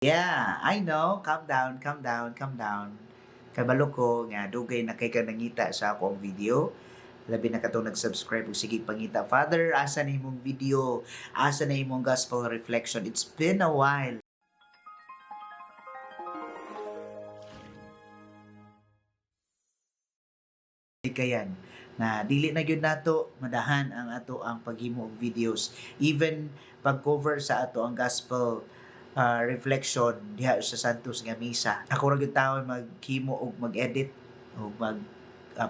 Yeah, I know. Calm down, calm down, calm down. Kabalo ko nga dugay na kay ka nangita sa akong video. Labi na katong nag-subscribe ug sige pangita. "Father, asa na imong video? Asa na imong gospel reflection? It's been a while." Kayan na dili na gyud nato madahan ang ato ang paghimo og videos, even pag-cover sa ato ang gospel reflection diha sa Santos nga misa. Ako ra gyud taon maghimo og mag-edit o mag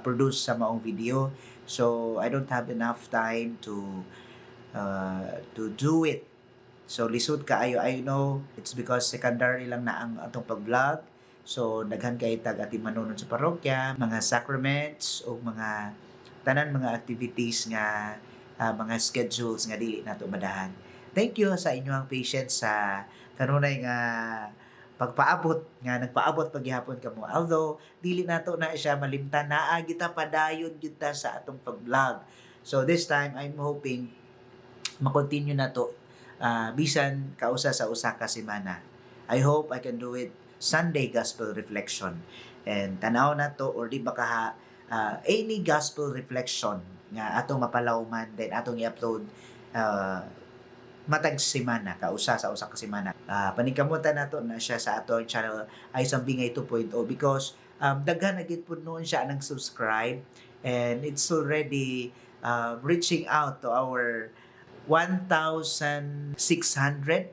produce sa maong video, so I don't have enough time to do it. So lisod kaayo, I know. It's because secondary lang na ang atong pag-vlog. So daghan kay tag atimanon sa parokya, mga sacraments o mga tanan mga activities nga mga schedules nga dili nato madahan. Thank you sa inyong patience sa kanunay nga pagpaabot nga nagpaabot paghihapon kamo. Although dili nato na siya malimtan, naa kita padayon gyud ta sa atong pag-vlog. So this time I'm hoping ma-continue na to bisan kausa sa usa ka semana. I hope I can do it Sunday gospel reflection. And tanaw na to or di ba ka any gospel reflection nga atong mapalawman, then atong i-upload matag semana, kausa sa usa ka semana. Paningkamutan nato na siya sa atong channel ay Sambingay 2.0 because daghan na gid pud noon siya nang subscribe and it's already reaching out to our 1,600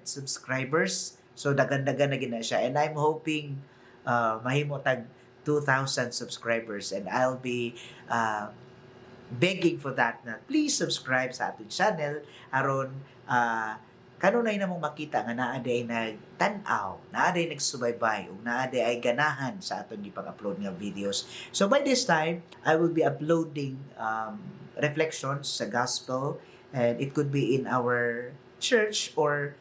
subscribers. So daghan-daghan na gid na siya and I'm hoping mahimo tag 2,000 subscribers and I'll be begging for that na please subscribe sa atong channel aron kanunay namong makita nga naa diay nagtan-aw, naa diay nagsubaybay ug naa diay ganahan sa atong gipag-upload nga videos. So by this time, I will be uploading reflections sa gospel and it could be in our church or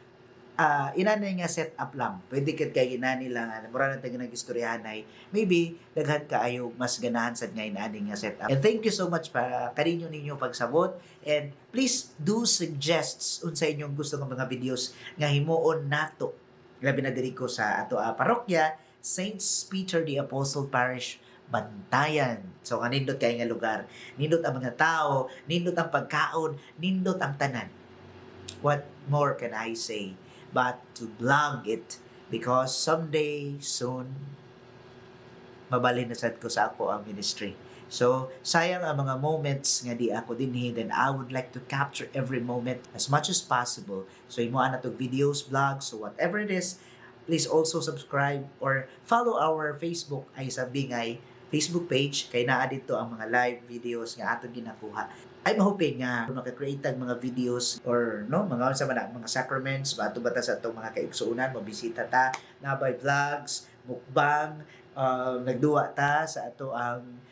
inanay nga set up lang. Pwede kid kay inani lang, mura na tayo nag-istoryahan, maybe daghan kaayo mas ganahan sad nga inani nga set up. And thank you so much pa kaninyo ninyo pagsabot and please do suggest unsa inyong gusto nga mga videos nga himuon nato. Labi na diri ko sa ato parokya, Saint Peter the Apostle Parish, Bantayan. So kanindot kay nga lugar. Nindot ang mga tao, nindot ang pagkaon, nindot ang tanan. What more can I say but to vlog it because someday soon mabalhin na sad ko sa ako ang ministry. So, sayang ang mga moments nga di ako dinhi, then I would like to capture every moment as much as possible. So, imo na to videos, vlogs, so whatever it is, please also subscribe or follow our Facebook ay sa Bingay Facebook page kay naa dito ang mga live videos nga ato ginakuha. I'm hoping nga maka-create tag mga videos or no mga unsa man na, mga sacraments bato ba ta sa atong mga kaigsuonan, mobisita ta na by vlogs, mukbang, nagduwa ta sa ato ang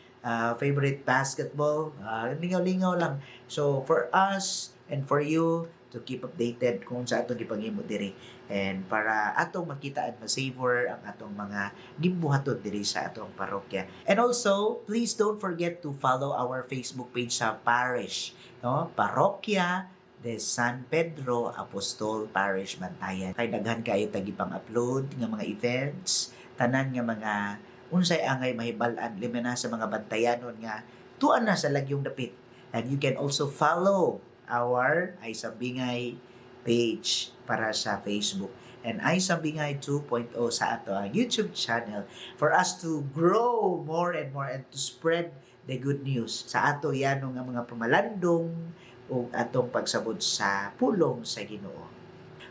favorite basketball, lingaw-lingaw lang. So for us and for you to keep updated kung sa atong gipanghimo diri and para atong makita at ma-savor ang atong mga gimbuhaton diri sa atong parokya. And also, please don't forget to follow our Facebook page sa parish, no? Parokya de San Pedro Apostol Parish, Bantayan. Kay daghan kaayo tag ipang-upload nga mga events, tanan nga mga unsay angay mahibal-an lima na sa mga Bantayanon nga tuan na sa lagyong dapit. And you can also follow our ay Sambingay page para sa Facebook and ay Sambingay 2.0 sa ato ang YouTube channel for us to grow more and more and to spread the good news sa ato yano nga mga pamalandong ug atong pagsabot sa pulong sa Ginoo.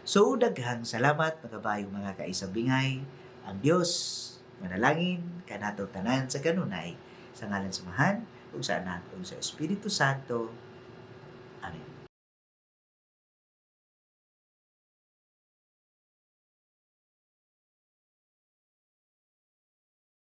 So daghang salamat, mga mga kaisambingay. Ang Dios manalangin kanato tanan sa kanunay, sa ngalan sa Amahan ug sa Anak ug sa Espiritu Santo.